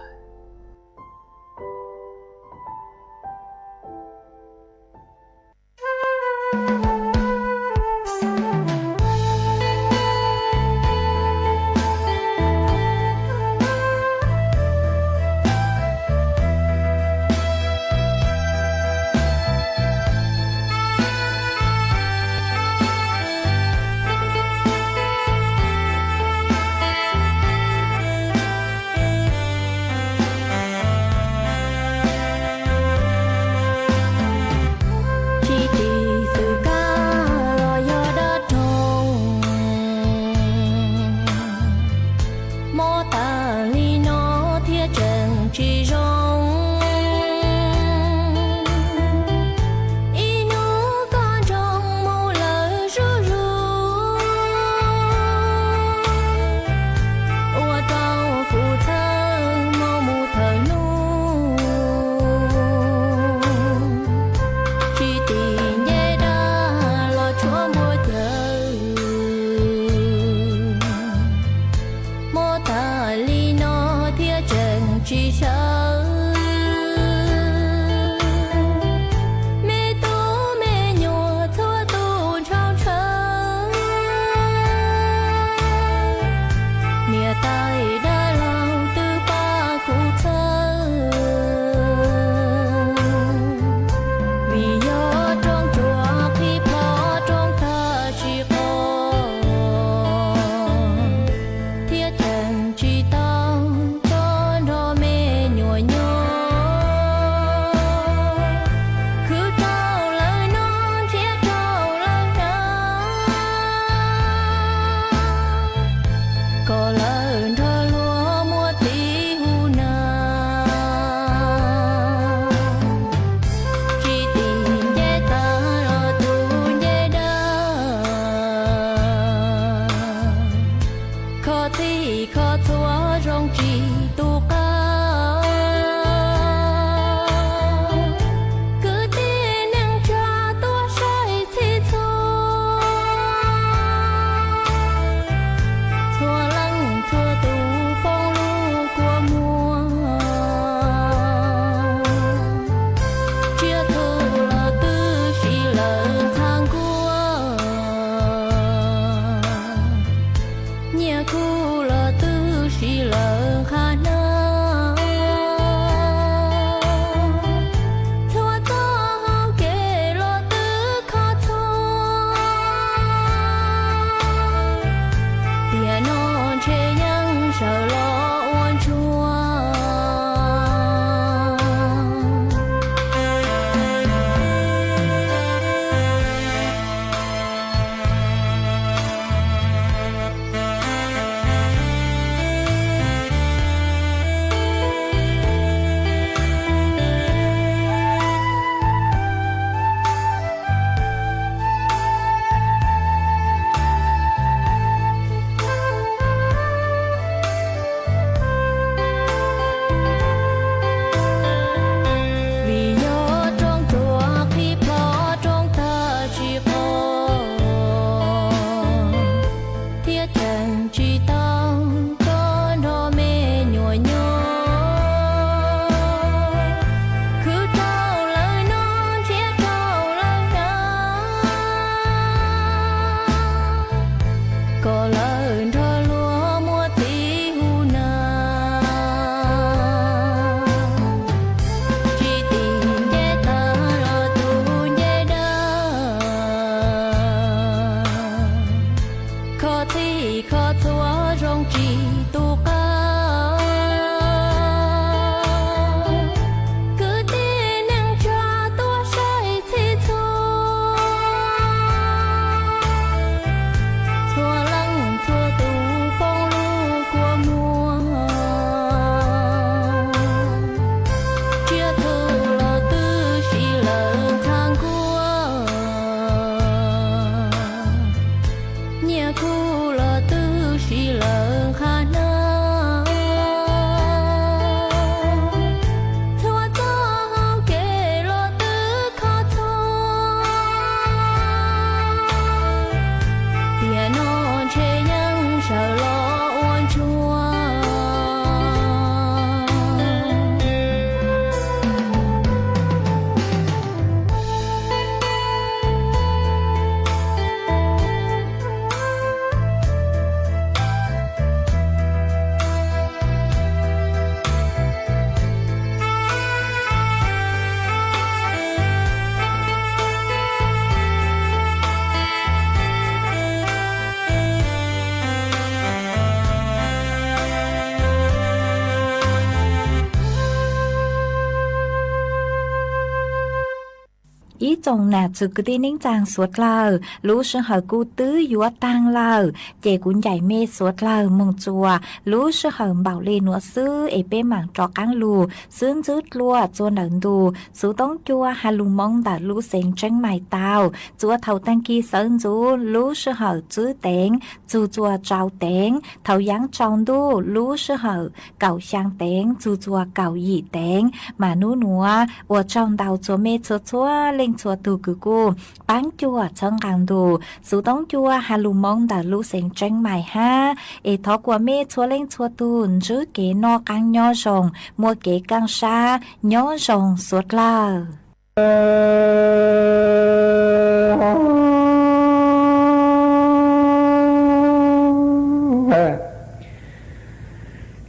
Tsoom nam txwv kwv tij neej tsaa suav dlawg, lub sij hawm kuj twb yuav taag lawm, ces kuv ncaim mej suav dlawg moog txuas lub sij hawm npaum le nuav xwb es peb maam rov qaab lug xwb ntxwb dlua txua ntawm ntu xuv toob cua has lug moo ntawm lub xeev Tseeb Mais tau. Txuas thaum taag kis sawv ntxuv lub sij hawm txwb teev txug txuas tsau teev, thaum yaav tsaus ntuj lub sij hawm kaum xyaa teev txug txuas kaum yim teev. Mas nub nuav ua tsaug ntau txhua mej txhua txhua leej txhua tug kws kuj paab cuam txhawb nqaa ntu xuv toob cua has lug moo ntawm lub xeev Tseeb Mais hab, es thov kuas mej txhua leej txhua tug ntsib kev noj qaab nyob zoo, muaj kev kaaj sab nyob zoo suav dlawg.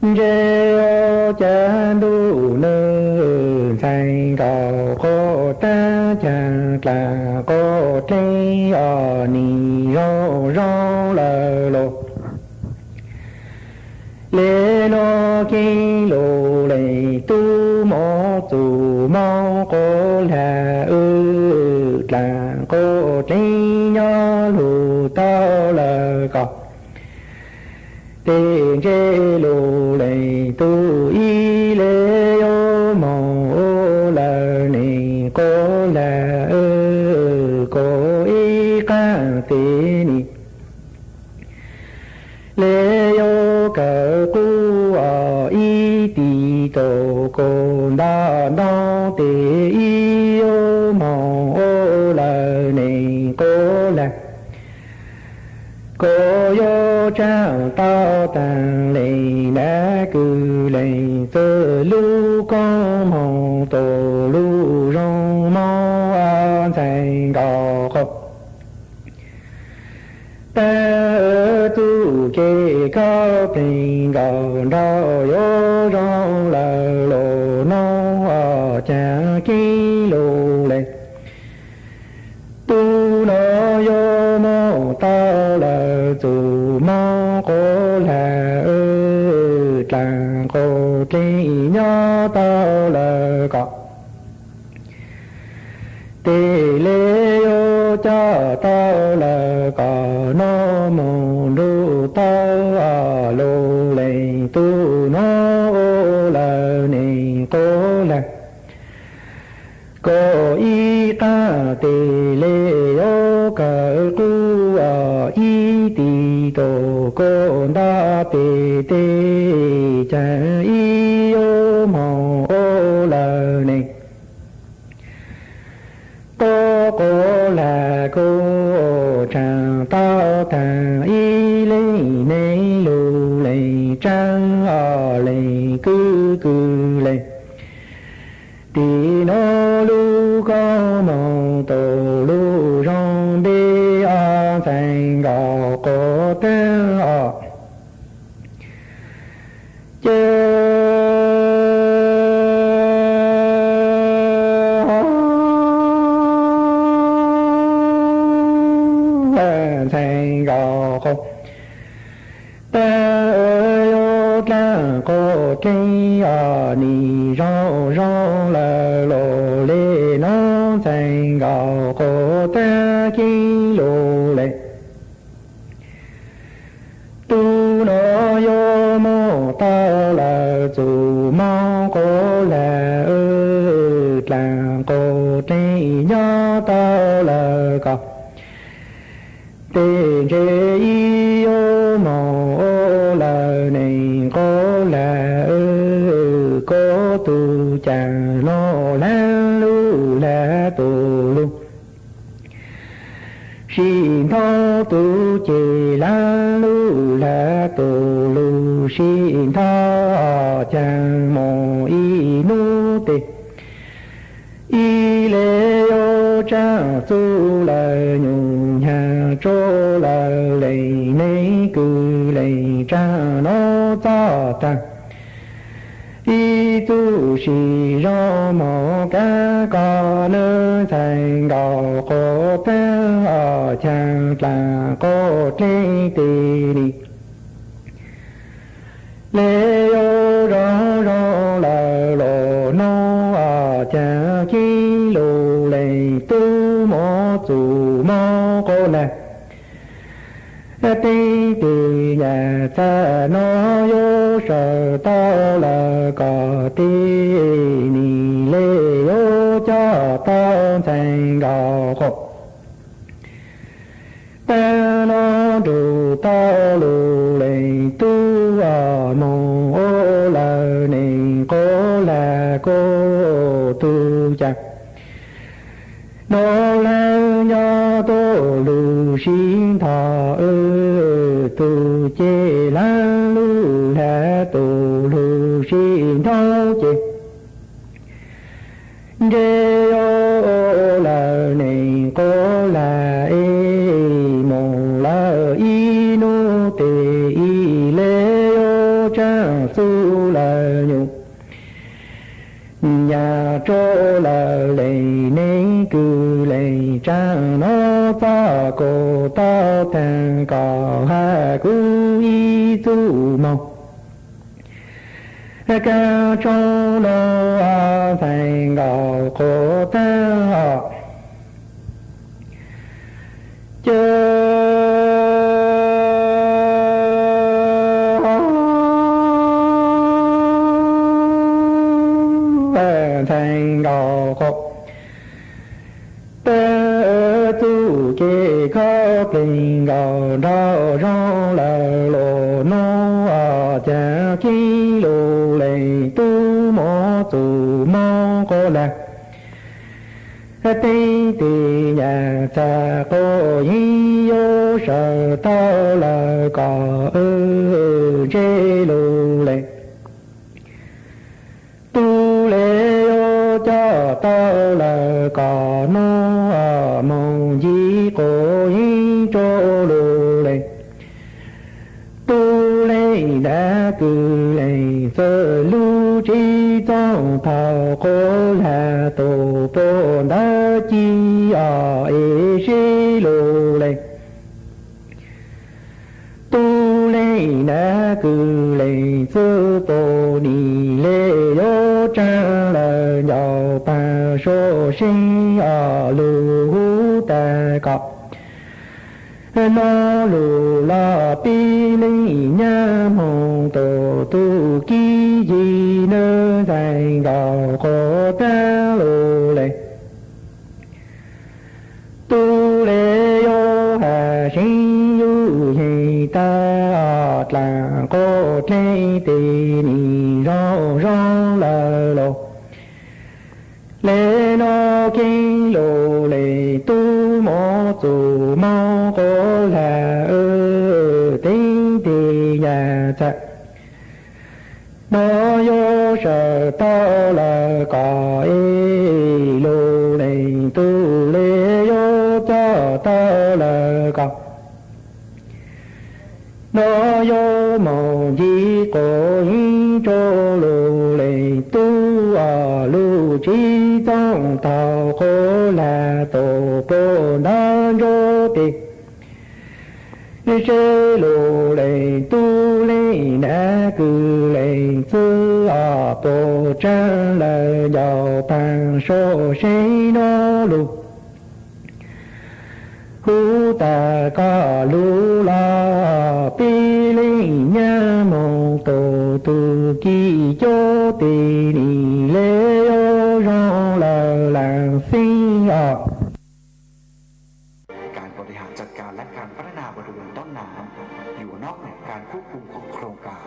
Ntseb cav ntuj nws ntxhais nkaus quj taab caag dlaag quj dleeg os nim zoo zoo lawm los. Le nuav keeb lug leej tub mob txug mob quv lag wb dlaag quv dleeg nyob lug tau lawm kom. Tes ntseb lug leej tub ib le yuav moog ua lawm neeg quv lag wb kuv ib qaab tes nim le yuav kawm qub os ib tis tug kuv nto nto tes ib yuav moog ua lawm neeg quv lag. Kuv yuav tsaam tau taag leej nab kws leej txwj lub koob moog tug lug zoo moog ntxhais nkaus quv taag txuj kev koj pleeg nkaus nraug yuav zoo lawm los nuav caag keeb lug leej tub nuav yuav moog tau lawm txug moog quv lag wb dlaag quv dleeg nyob tau lawm kom. Tes le yuav coj tau lawm kom nuav moog nrug tau lug leej tub nuav ua lawm neeg quv lag. Kuv ib qaab tes le yuav kawm qub ib tis tug kuv nto tes tes caag ib yuav moog ua lawm neeg quv quv lag kuv tsaam tau taag ib leej neeg lug leej tsaab os leej kws kws leej. Tes nuav lub koob moog tug lug zoo npe os ntxhais nkaus quv taag os. Ces ntxhais nkaus quv taag yuav dlaag quv dleeg os nim zoo zoo lawm los le nuav ntxhais nkaus quv taag keeb lug leej tub nuav yuav moog tau lawm txug moog quv lag wb dlaag quv dleeg nyob tau lawm kom. Tes ntseb ib yuav moog ua lawm neeg quv lag wb kuv tug caag nuav laag lug laag tug lug. Sim ntaub tug ces laag lug laag tug lug sim ntaub caag moog ib nub tes. Ib le yuav tsaam txuj lawm nyuj nyaag tsuj lawm leej neeg kws leej tsaam nuav txog taag. Ib txuj sim zoo moog kab koj nub ntxhais nkaus quv taag os caag dlaag quv dleeg tes nim le yuav zoo zoo lawm los nuav os caag keeb lug leej tub txuj mob qub lag. Teeb tes nyaj txag no yuav sawv tau lawm kom tij, nim le yuav coj tau ntxhais nkaus qub. Tag no nrug tau lug leej tub moog ua lawm neeg qub lag kuj tug caag. Nrug hlawv nyob tug lug sib nthos, tug ces hlawv lug hlawv tug lug sib nrauj ces ntshe yuav ua lawm neeg qub lag es moog lawm ib nub tes ib le yuav tsaam txuj lawm nyuj. Nyaj rua lawm leej neeg kws leej tsaam no txog kuv tau taag kom hab kuv ib txuj moog. Kaaj tshooj no ntxhais nkaus qub taag os. Ces ntxhais nkaus qub taag, txuj kev khaub plig nkaus nraum zoov lawm lug nub caag kheev lug leej tub moog txuj moog qub lag. Teeb tes nyaj txag quas yeeb yuav sawv tau lawm kom ntshe lug leej tub le yuav coj tau lawm kom nub moog ncig quas yeeb rua lug leej tub leej nab kws leej txwj lub tsev txooj thaum quas lag tus puag ntawd ci os es seb lug leej tub leej nab kws leej txwj puag nim le yuav tsaam lawm ncaus paag suab seeb os lug huv taag kom nub lug los pib leej nyab moog tug tub kib yig nub ntxhais nkaus quas taag lug leej tub le yuav has seeb yuj yeeg taag dlaag quas dleeg tes nim zoo zoo lawm los le nub kheev lug leej tub moog txuj moog quas lag. Teeb tes nyaj txag no yuav sawv tau lawm kom es lug leej tub le yuav coj tau lawm kom nub yuav moog ncig quas yeeb rua lug leej tub lub tsev txooj thaum quas lag tus puag ntawd ntsuab tes seb lug leej tub leej nab kws leej txwj puag tsaam lawm ncaus paag suab seeb nub lug huv taag kom lug los pib leej nyab moog tug tub kib cuab tes nim le yuav zoo lawm laam xeeb os.การบริหารจัดการและการพัฒนาบริเวณต้นน้ำอยู่นอกเหนือการควบคุมของโครงการ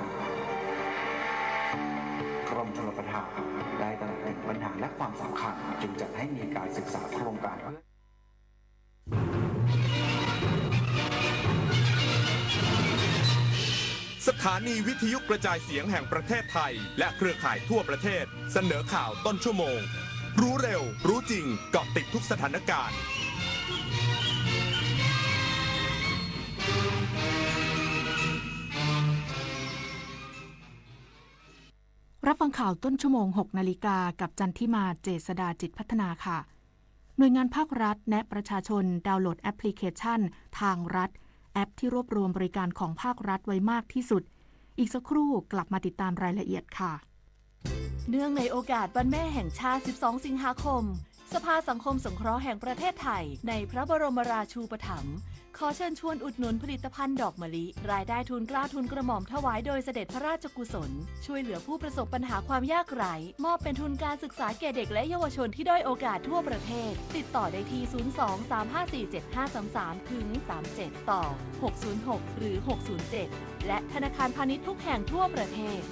กรมชลประทานได้ตระหนักถึงปัญหาและความสำคัญ จึงจัดให้มีการศึกษาโครงการเพื่อ สถานีวิทยุกระจายเสียงแห่งประเทศไทย และเครือข่ายทั่วประเทศ เสนอข่าวต้นชั่วโมง รู้เร็ว รู้จริง เกาะติดทุกสถานการณ์ รับฟังข่าวต้นชั่วโมง หกนาฬิกา กับจันทิมา เจษฎาจิตพัฒนาค่ะ หน่วยงานภาครัฐแนะประชาชนดาวน์โหลดแอปพลิเคชันทางรัฐ แอปที่รวบรวมบริการของภาครัฐไว้มากที่สุด อีกสักครู่กลับมาติดตามรายละเอียดค่ะ เนื่องในโอกาสวันแม่แห่งชาติ สิบสอง สิงหาคม สภาสังคมสงเคราะห์แห่งประเทศไทย ในพระบรมราชูปถัมภ์ ขอเชิญชวนอุดหนุนผลิตภัณฑ์ดอกมะลิ รายได้ทุนเกล้าทุนกระหม่อมถวายโดยเสด็จพระราชกุศล ช่วยเหลือผู้ประสบปัญหาความยากไร้ มอบเป็นทุนการศึกษาแก่เด็กและเยาวชนที่ด้อยโอกาสทั่วประเทศ ติดต่อได้ที่ ศูนย์สอง สามห้าสี่ เจ็ดห้าสามสาม ถึง สามเจ็ด ต่อ หกศูนย์หก หรือ หกศูนย์เจ็ด และธนาคารพาณิชย์ทุกแห่งทั่วประเทศ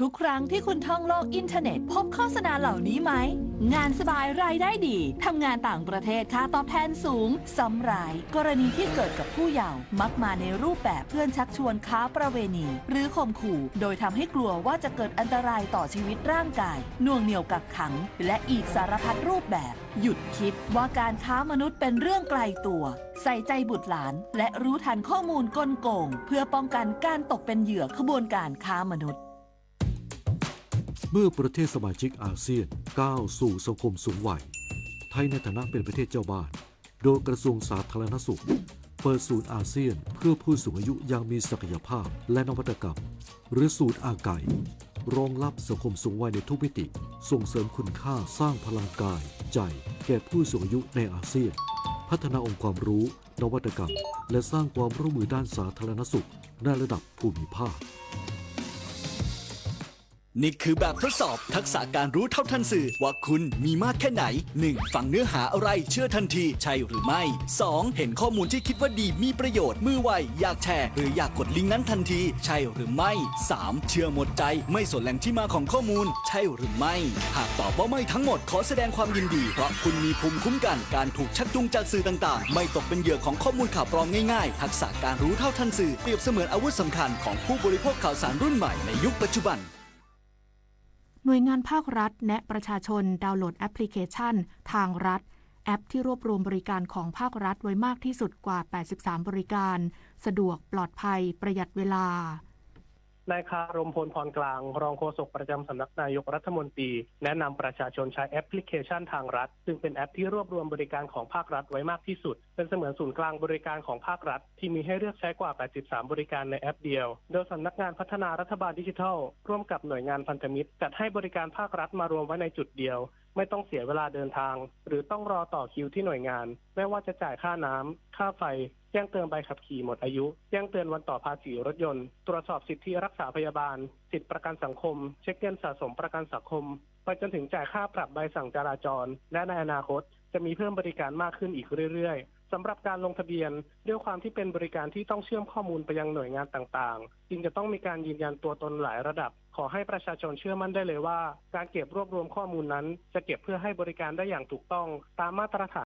ทุกครั้งที่คุณท่องโลกอินเทอร์เน็ต พบโฆษณาเหล่านี้ไหม งานสบายรายได้ดี ทำงานต่างประเทศค่าตอบแทนสูง ซ้ำร้าย กรณีที่เกิดกับผู้เยาว์ มักมาในรูปแบบเพื่อนชักชวนค้าประเวณี หรือข่มขู่ โดยทำให้กลัวว่าจะเกิดอันตรายต่อชีวิตร่างกาย หน่วงเหนี่ยวกักขัง และอีกสารพัดรูปแบบ หยุดคิดว่าการค้ามนุษย์เป็นเรื่องไกลตัว ใส่ใจบุตรหลาน และรู้ทันข้อมูลกลโกง เพื่อป้องกันการตกเป็นเหยื่อขบวนการค้ามนุษย์ เมื่อประเทศสมาชิกอาเซียนก้าวสู่สังคมสูงวัย ไทยในฐานะเป็นประเทศเจ้าบ้าน โดยกระทรวงสาธารณสุข เปิดศูนย์อาเซียนเพื่อผู้สูงอายุอย่างมีศักยภาพ และนวัตกรรม หรือศูนย์อาไก รองรับสังคมสูงวัยในทุกมิติ ส่งเสริมคุณค่าสร้างพลังกาย ใจ แก่ผู้สูงอายุในอาเซียน พัฒนาองค์ความรู้ นวัตกรรม และสร้างความร่วมมือด้านสาธารณสุขในระดับภูมิภาค นี่คือแบบทดสอบทักษะการรู้เท่าทันสื่อ ว่าคุณมีมากแค่ไหน หนึ่ง ฟังเนื้อหาอะไรเชื่อทันที ใช่หรือไม่ สอง เห็นข้อมูลที่คิดว่าดีมีประโยชน์ มือไว อยากแชร์ หรืออยากกดลิงก์นั้นทันที ใช่หรือไม่ สาม เชื่อหมดใจ ไม่สนแหล่งที่มาของข้อมูล ใช่หรือไม่ หากตอบว่าไม่ทั้งหมด ขอแสดงความยินดี เพราะคุณมีภูมิคุ้มกันการถูกชักจูงจากสื่อต่างๆ ไม่ตกเป็นเหยื่อของข้อมูลข่าวปลอมง่ายๆ ทักษะการรู้เท่าทันสื่อ เปรียบเสมือนอาวุธสำคัญของผู้บริโภคข่าวสารรุ่นใหม่ในยุคปัจจุบัน หน่วยงานภาครัฐแนะประชาชนดาวน์โหลดแอปพลิเคชันทางรัฐ แอปที่รวบรวมบริการของภาครัฐไว้มากที่สุดกว่า แปดสิบสาม บริการ สะดวก ปลอดภัย ประหยัดเวลา นายคารม พลพรกลาง รองโฆษกประจำสำนักนายกรัฐมนตรี แนะนำประชาชนใช้แอปพลิเคชันทางรัฐ ซึ่งเป็นแอปที่รวบรวมบริการของภาครัฐไว้มากที่สุด เป็นเสมือนศูนย์กลางบริการของภาครัฐ ที่มีให้เลือกใช้กว่า แปดสิบสาม บริการในแอปเดียว โดยสำนักงานพัฒนารัฐบาลดิจิทัล ร่วมกับหน่วยงานพันธมิตร จัดให้บริการภาครัฐมารวมไว้ในจุดเดียว ไม่ต้องเสียเวลาเดินทาง หรือต้องรอต่อคิวที่หน่วยงาน ไม่ว่าจะจ่ายค่าน้ำ ค่าไฟ แจ้งเตือนใบขับขี่หมดอายุ แจ้งเตือนวันต่อภาษีรถยนต์ ตรวจสอบสิทธิรักษาพยาบาล สิทธิประกันสังคม เช็คเงินสะสมประกันสังคม ไปจนถึงจ่ายค่าปรับใบสั่งจราจร และในอนาคตจะมีเพิ่มบริการมากขึ้นอีกเรื่อยๆ สำหรับการลงทะเบียน ด้วยความที่เป็นบริการที่ต้องเชื่อมข้อมูลไปยังหน่วยงานต่างๆ จึงจะต้องมีการยืนยันตัวตนหลายระดับ ขอให้ประชาชนเชื่อมั่นได้เลยว่า การเก็บรวบรวมข้อมูลนั้น จะเก็บเพื่อให้บริการได้อย่างถูกต้อง ตามมาตรฐาน